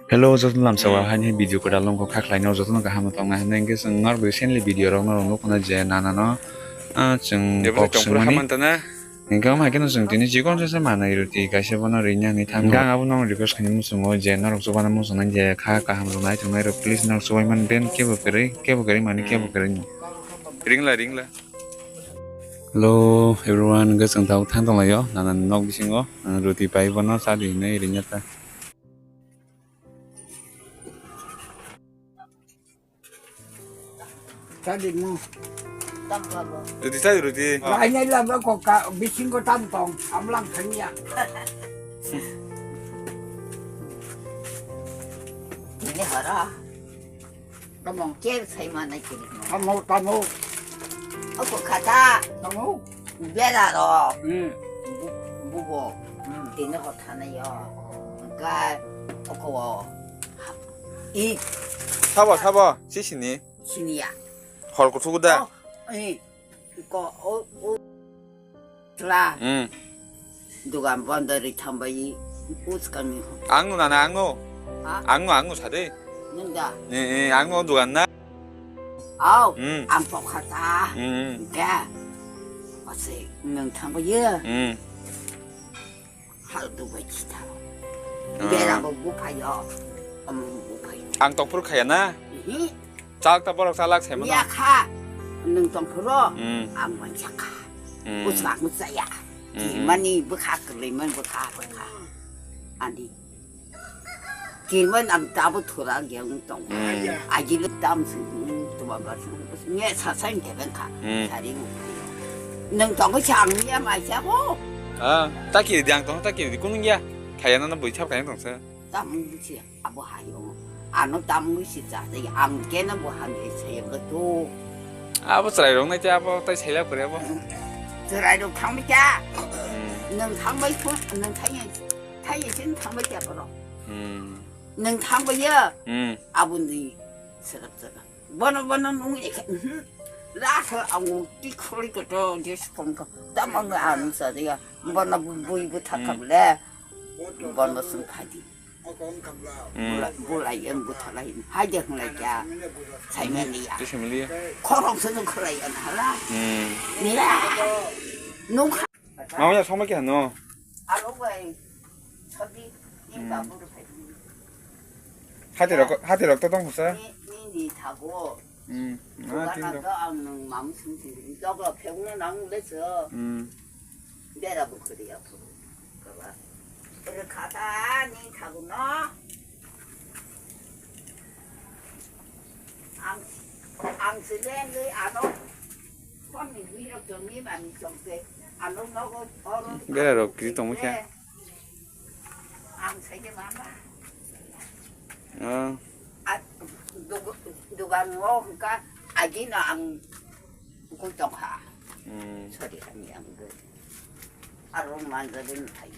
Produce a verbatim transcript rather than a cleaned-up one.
Hello, joto lamsa o Hmm. haini video kwtal wngkha kha khlaino jotono kaham tongna hinwi hwnkhe chwng norok recently video rok norok nukho na je nana no, ah, chwng Debra kok chongphuru swngmani. Hamantana. Hwnkhe omo hai kheno chwng tini chikon se se manwi rwtwi kaisa bono rinani thang. Hwnkhe ang abono request khaini muchungo je norok chubana muchungnai je kha kaham rok naithoknai rok please norok chubaimani ben kebo kwrwi, kebo kwrwi mani kebo Hmm. kwrwi no. Ringla, ringla. Hello everyone, hwnkhe chwng tabuk thang tonglaio nana nok bisingo, ah, rwtwi pai bono chadi hinwi rinani ta. Tadi mo. Tam kabo. Roti tadi roti. Lainai laba ko ka bisingo tam tong, amlang thangya. Ini hara. Tamo. Ker sai ma nai kiri. Tamo, tamo. Ako kata. Tamo. Bera ro. Hmm. Bu-, bubo. Hmm. Tini ho thana yo. Ga oko wo. I. Sabo, sabo, sisini. Siniya. Hor kuthuk da. Oh, eh. Ko, o, o. Tla. Hmm. Dugan bondo ri thambai uskang ni. Ang no nana, ang no. Ha? Ang no, ang no sade. Nunda. Eh, eh, ang no dugan na. Au, Hmm. Ang pokha ta. Hmm. Ga. Ose nung thambai ye. Hmm. Hal dubai chita. Ah. Bera bo bupayo. Am bupayo. Ang tongphuru khaya na? Mhm. Chak ta borok chalak sai mano. Ya kha. Nung tongphuru. Hmm. Ang mancha kha. Hmm. Uswak usaya. Hmm. Mani bwkha kwrwi man bwkha bwkha. Ani. Kirman ang tabuk thura gyang tong. Hmm. Agiluk tam sung tuma ba sung. Nge sa sa nge ben kha. Hmm. Sari mu. Nung tong cha ang ya mai cha ho. Ah, ta kiri di ang tong, ta kiri di kunung ya. Khaya na na bui chap khaya tong sa. Tam si abo hayo. Ano tam si cha de ang ke na bo han de se ga tu. Abo chwrai rok nai te abo tai sai la kore abo. Chwrai rok thang bi cha. Hmm. Nung thang bai phu, nung thang ya. Thai ya sin thang bai cha ko. Hmm. Nung thang bai ya. Hmm. Abo ni serap serap. Bono, bono nung ekhe, mhm. Last ang ti kholi ko to, just phone ko. Tam ang ang sa de ya. Bono bu-, bui bu thak Hmm. kam le. Bono sung phadi. Hmm. Bula, bula yang bu thalai. Hai de hung lai kya. Sai me ni ya. Te se mili ya. Khorong se nung khalai ya na la. Hmm. Ni ya. Nung kha- Mama ya soma kya no? Aro bai. Sabi. Ni Hmm. babu ro phai. Hati rok, hati rok to tong sa. Ni, ni, ni thago. Hmm. Ma Bukan tin rok. Ang nung mam sung sing. Jok lo phek no nang le se. Hmm. Bera bu khri ya phu. Kaba. Ere khata ni thago no. Ang, ang se le le ano. Kon ni wi rok jong ni ba ni jong se. Ano no go oro. Bera rok kri tong kya? Ang saja mama. Ah. At dugu-, dugan mo ka agi na ang kutong ha. Hmm. Sorry, kami ang go. Arong mandarin thai.